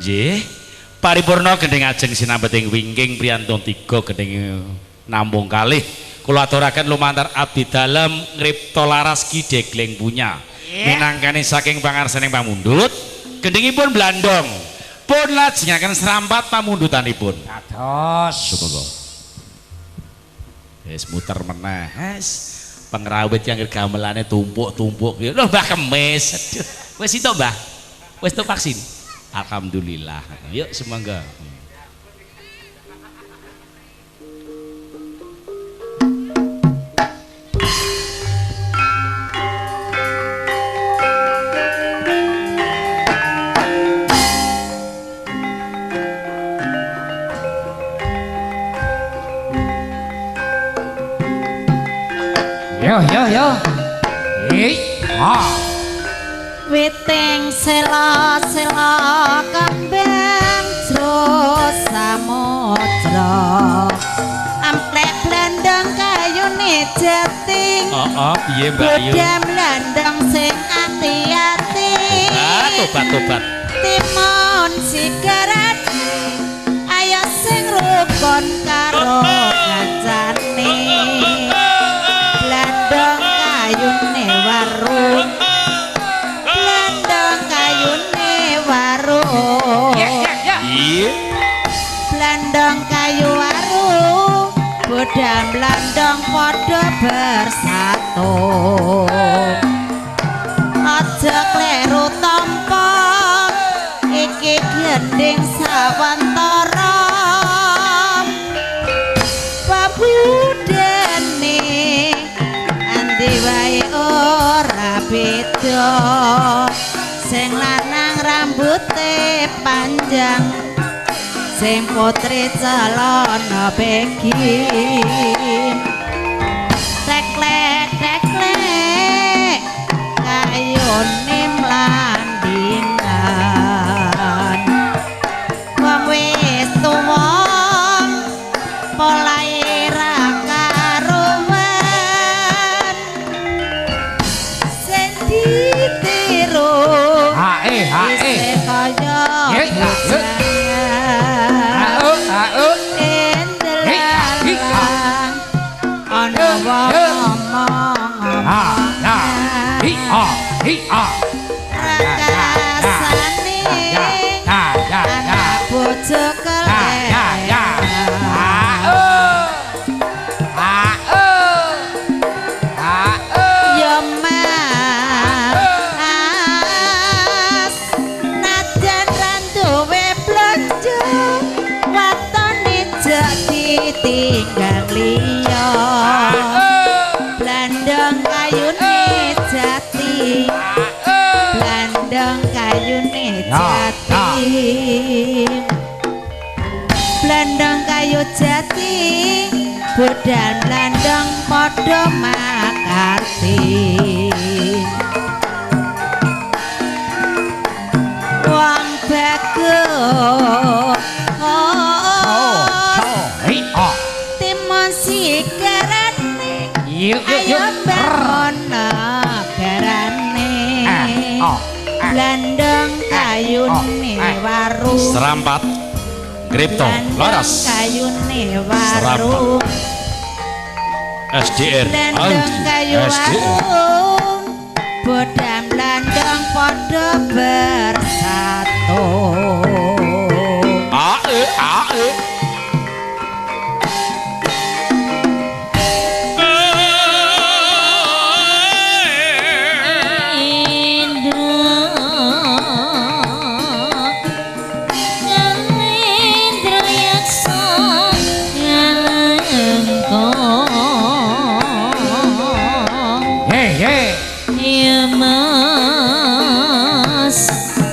Nggih. Paripurna gendhing ajeng sinambeting wingking priyantun tiga gendhing namung kalih. Kula aturaken lumantar abdi dalem ngripta laras Ki Degleng punya. Minangkani saking pangarsaning pamundhut, gendhingipun blandong. Pun lajengaken serampat pamundutanipun. Dados. Sumangga. Wis muter meneh. Wis pengrawit yang gamelane tumpuk-tumpuk. Lho Mbah Kemis. Aduh. Wis itu Mbah. Wis tok vaksin. Alhamdulillah. Yuk sumangga. Yo yo yo. Hei, ha. Witing sela-sela kembang jro samudra. Amplek blandong kayune jati. Heeh, piye Mbak Ayu? Bodha blandong sing ati-ati. Tobat tobat. Timun sigarane ayo sing rukun karo kancane. Blandong kayune waru. Blandong kayune waru. Iya. Blandong kayu waru. Bodha blandong padha bersatu. Aja kleru tampa iki gendhing sawantara. Pabudene andi wae ora beda. Sing lanang rambute panjang, sing putri celana begi. Teklek teklek kayune mlandingan. Wong wis tuwa polahe ra karuan. Sing ditiru Ha e ha e. isih kaya Ye, ha, ye. Ha o ha o. Endelalang ana wong ngomong Ha ya. Hi ha hi ha. Rakasane Ya ya ya. anak bojo Ya ya ya. Ha kelek o. Ha o. Ha o. Ya Mas, najan ra duwe blonjo, watone jak ditinggal liya. Blandong kayune jati, blandong kayune jati. Blandong kayu jati, bodal blandong padha makarti. Wong bagus Oh, hi ha. timun sigarane, Yuk yuk ayo yuk. bangun negarane. Eh, oh, eh. Blandong kayune waru. Serampat Kripto Blandong Laras kayune waru. SDR Blandong Audi kayu SDR. waru. Bodha blandong padha bersatu. A E A E. Indra yaksa ngalengko. Ye ye. Ya Mas,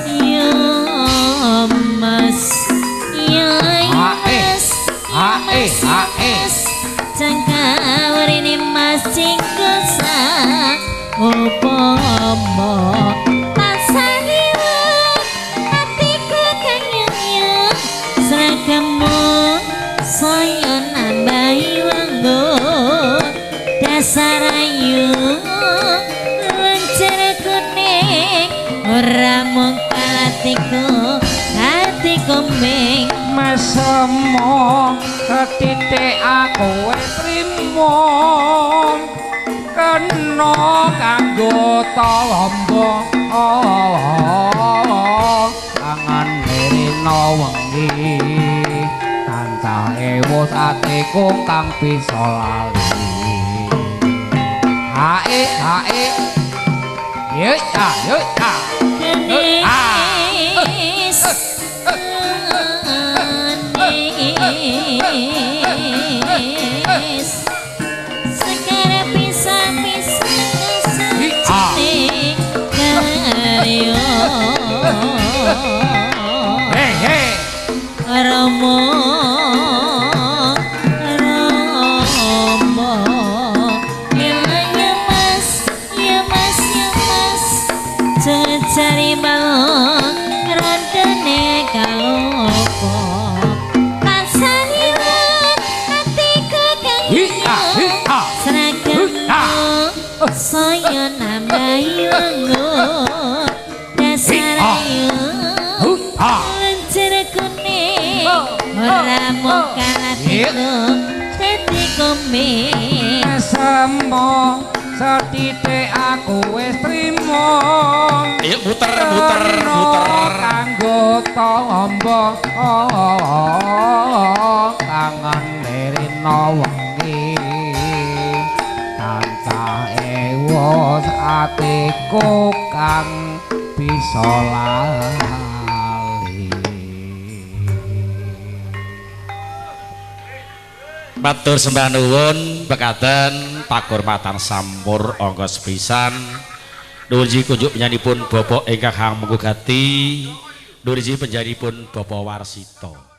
ya Mas, ya Ha e. Mas, Ha e ha e. Cangkawerene Mas jenggot sak upama. Tansah liwat atiku kang nyung seragammu saya nambahi wanggo. Dasar ayu lencer kuning ora mung atiku hati. komeng Mesemo setitik aku wis trimo kena kanggo tombo tangan rina wengi tansah ewus atiku kang bisa lali. Hae hae yo ta yo ta. Sekara pisah-pisah sejene karyo. Hey hey Romo Romo ya mas ya mas ya mas cari balon rondone kalopo pasariwat atiku kang seragammu saya nambahi lengo dasar ayu lencer kuning ora mung kalah dadi komeng. Mesemo setitik aku wis trimo. Ayo muter muter muter kanggo tombo tangan rina wengi tansah ewus atiku kang bisa lali. Matur sembah nuwun pekaten pakurmatan sampur angka sepisan. Nuwun kunjuk penyanipun Bapak ingkang hamengku gati, nuwun penyanipun Bapak Warsito.